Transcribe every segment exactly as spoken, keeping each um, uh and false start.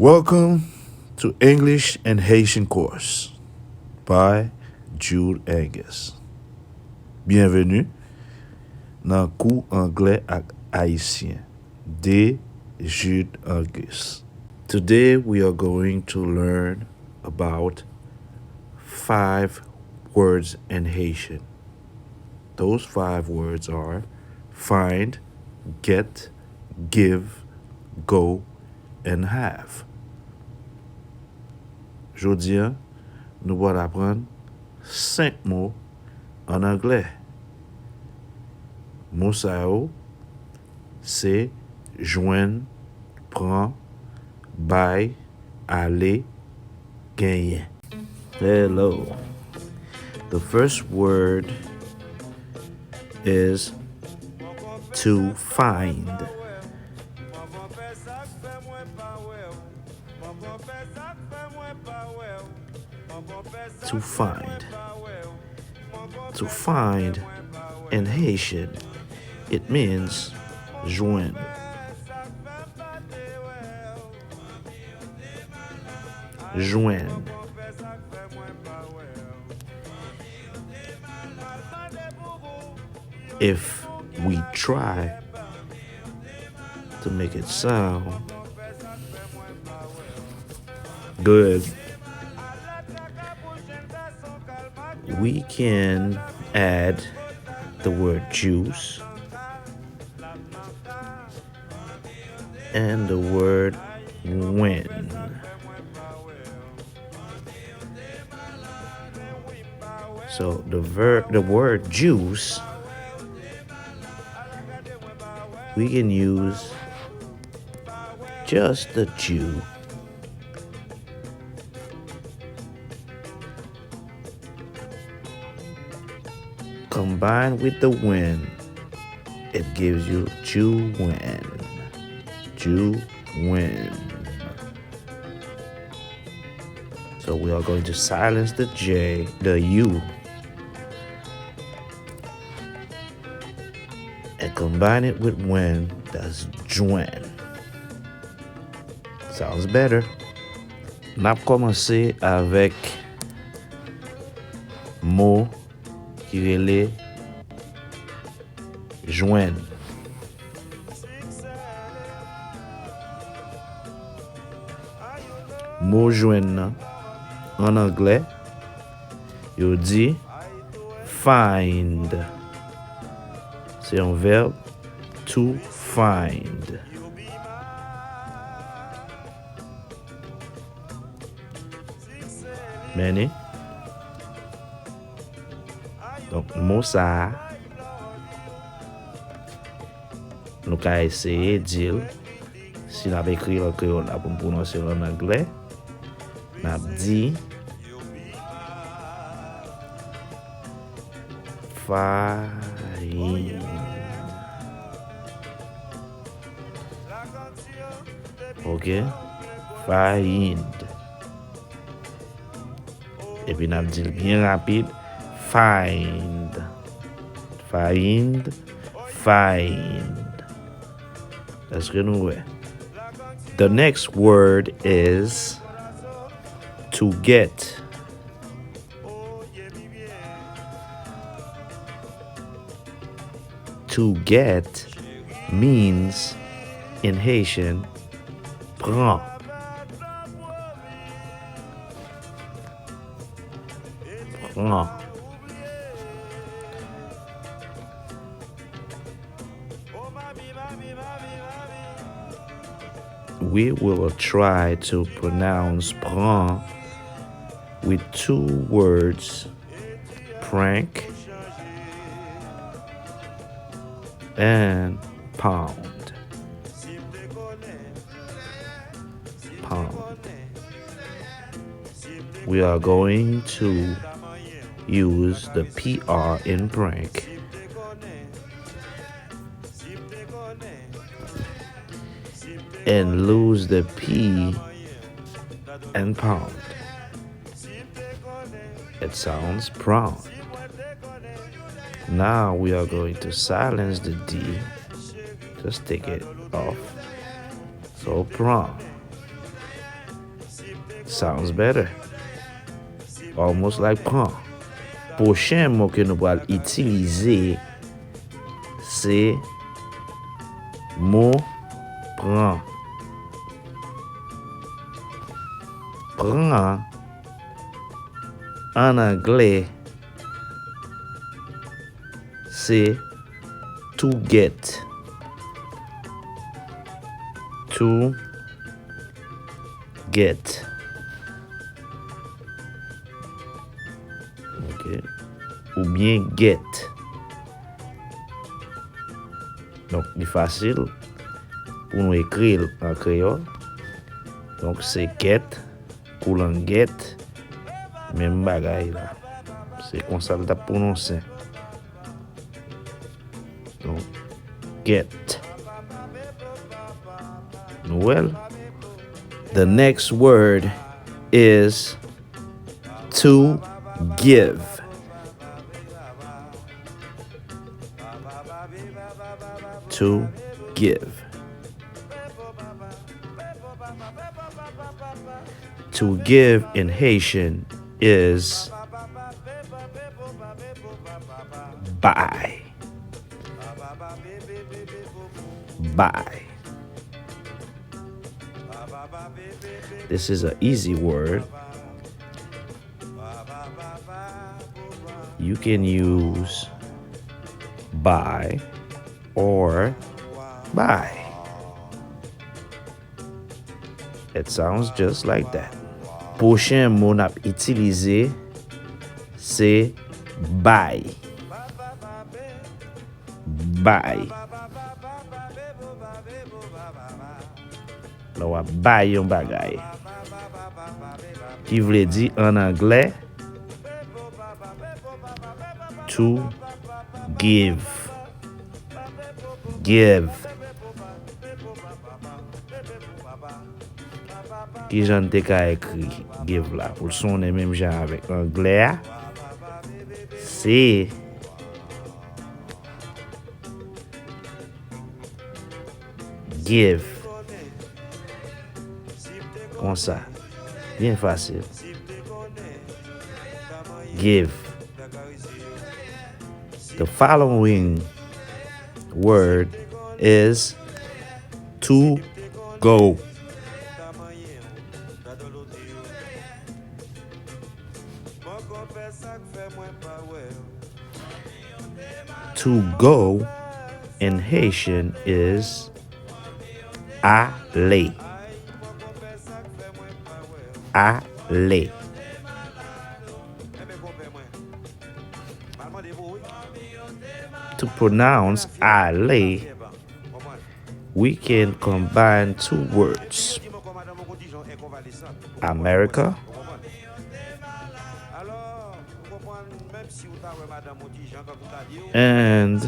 Welcome to English and Haitian course by Jude Angus. Byenveni nan kou anglè ak ayisyen de Jude Angus. Today we are going to learn about five words in Haitian. Those five words are find, get, give, go, and have. Jodi a, nou pral aprann senk mo an anglè. Mo sa yo se jwenn, pran, bay, ale, genyen. Hello. The first word is to find. To find. To find in Haitian, it means jwenn. Jwenn. If we try to make it sound good, we can add the word juice and the word win. So the ver- the word juice, we can use just the ju combined with the win, it gives you ju win. Ju win. So we are going to silence the J, the U, and combine it with win, that's jwenn. Sounds better. N ap kòmanse avèk mo ki rele jwenn. Mo jwenn nan, an anglè, yo di find. Se yon vèb, to find. Men ni. Donk, mo sa a, nou ka eseye di l, si n ap ekri l an kreyòl la pou n pwononse l an anglè, n ap di find. Ok? Find. Epi n ap di l byen rapid, find. Find, find. Èske nou wè? The next word is to get. To get means in Haitian, pran. Pran. We will try to pronounce pran with two words, prank and pound. Pound. We are going to use the P R in prank and lose the P and pound. It sounds pran. Now we are going to silence the D. Just take it off. So pran. Sounds better. Almost like pran. Pwochen mo ke nou pral itilize se mo pran. Pran an anglè se to get. To get. Ok. Oubyen get. Donk, li fasil pou nou ekri l an kreyòl. Donk, se get, koulangèt, menm bagay la. Se konsa l t ap pwononse. Donk, get. Nou wè l? The next word is to give. To give. To give in Haitian is bay. Bay. This is an easy word. You can use buy or buy. It sounds just like that. Pwochen mo n ap itilize se bay. Bay. Lè w ap bay yon bagay. Ki vle di an anglè, to give. Give. Kijan n te ka ekri give la pou l sonnen menm jan avèk anglè a? Se give. Konsa. Byen fasil. Give. The following word is to go. To go in Haitian is ale. Ale. To pronounce ale, we can combine two words. America and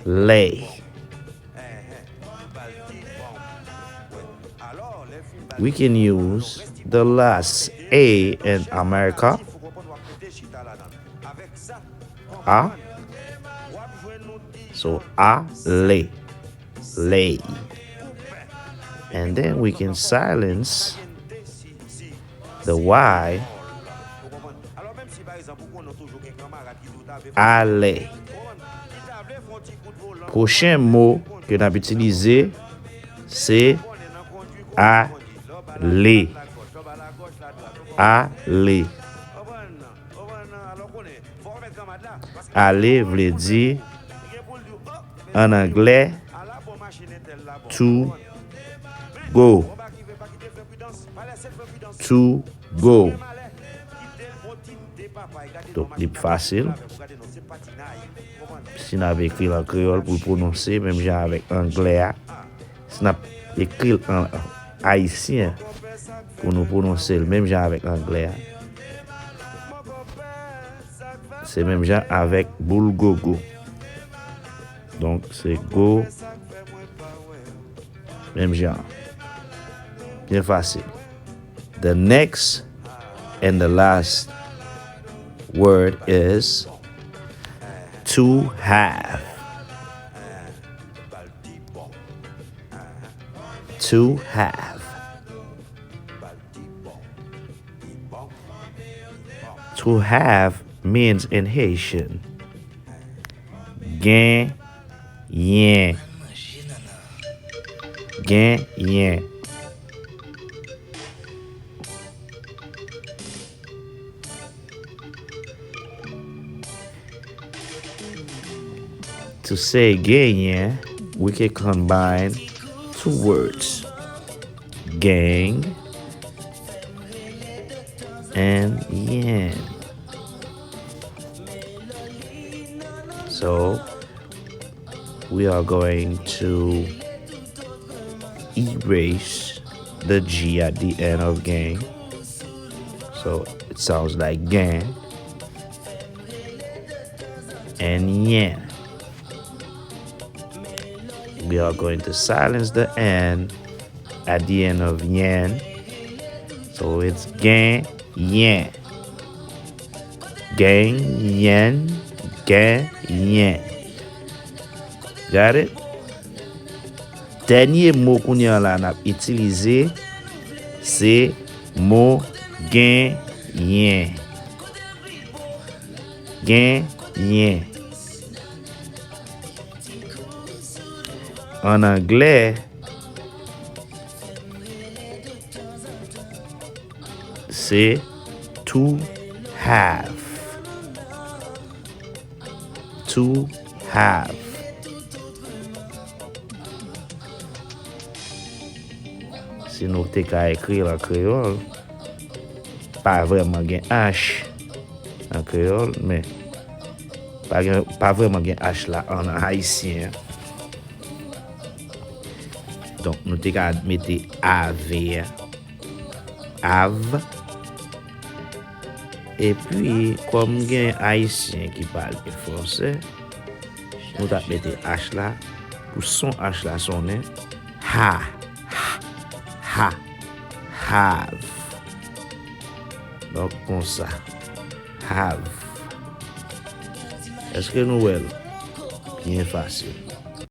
lay. We can use the last A in America. A. So, ale. Lay. And then we can silence the Y. Ale. Pwochen mo ke n ap itilize se ale. Ale. Ale vle di, an anglè, to go. To go. Donk, li fasil. Si n ap ekri l an kreyòl pou l pwononse menm jan avèk anglè a, si n ap ekri l an ayisyen pou nou pwononse l menm jan avèk anglè a, se menm jan avèk boul gogo. Donk, se go, menm jan. Byen fasil. The next and the last word is to have. To have. To have means in Haitian genyen. Genyen. To say genyen, we can combine two words, gang and yen. So, we are going to erase the G at the end of gang. So it sounds like gang and yen. We are going to silence the N at the end of yen. So it's gang, yen. Gang, yen, gang, yen. Got it? Dènye mo kounye a la n ap itilize se mo genyen. Genyen. An anglè, se to have. To have. Si nou te ka ekri l an kreyòl, pa vrèman gen H an kreyòl, men pa gen, pa vrèman gen H la an ayisyen. Donk, nou te ka mete ave a. Av. Epi, kòm gen ayisyen ki pale fransè, nou t ap mete H la pou son H la sonnen. Ha. Ha. Ha. Have. Donk, konsa. Have. Èske nou wè l? Byen fasil.